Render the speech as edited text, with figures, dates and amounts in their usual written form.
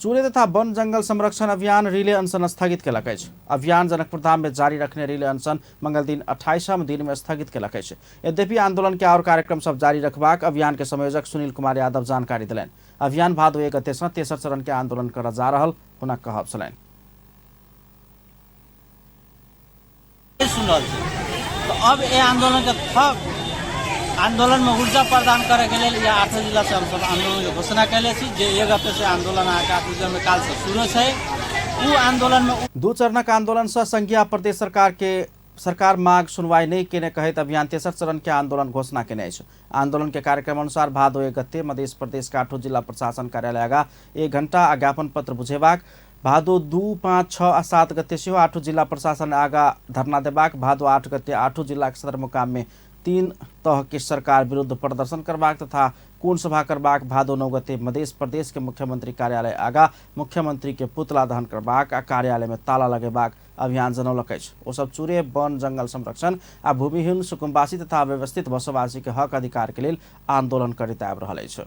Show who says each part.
Speaker 1: चूरे तथा वन जंगल संरक्षण अभियान रिले अनशन स्थगित केलक अछि। अभियान जनकपुरधाम में जारी रखने रिले अनशन मंगलदिन 28म दिन में स्थगित केलक अछि। यद्यपि आंदोलन के आओर कार्यक्रम सब जारी रखबाक अभियान के संयोजक सुनील कुमार यादव जानकारी देलनि। अभियान भादो 1 गते सँ तेसर चरण के आंदोलन करऽ जा रहल हुनक कहब छलनि।
Speaker 2: सुनल छै तऽ अब एहि आन्दोलनके थप आन्दोलनमे ऊर्जा प्रदान करैके लेल ई आठो जिलासँ हमसभ आन्दोलनके घोषणा कयले छी जे 1 गते से आन्दोलन अहाँके आठो जिलामे काल्हिसँ शुरू छै। ओ आन्दोलनमे
Speaker 1: दू चरणक आन्दोलन सँ संघीय प्रदेश सरकार के सरकार माग सुनवाई नहि केने कहैत अभियान तेसर चरण के आन्दोलन घोषणा केने अछि। आन्दोलन के कार्यक्रम अनुसार भादो 1 गते मध्य प्रदेश के आठो जिला प्रशासन कार्यालय आगा 1 घंटा आ ज्ञापन पत्र बुझेबाक, भादो 2, 5, 6 आ 7 गते सेहो आठो जिला प्रशासन आगा धरना देबाक, भादो 8 गते आठो जिलाक सदरमुकाम में 3 तह के सरकार विरुद्ध प्रदर्शन करबाक तथा कोण सभा करबाक, भादो 9 गते मध्य प्रदेश के मुख्यमंत्री कार्यालय आगा मुख्यमंत्री के पुतला दहन करबाक आ कार्यालय में ताला लगेबाक अभियान जनौलक अछि। ओ सब चूरे वन जंगल संरक्षण आ भूमिहीन सुकुम्बासी तथा व्यवस्थित बसोबासी के हक अधिकार के लेल आंदोलन करैत आबि रहल अछि।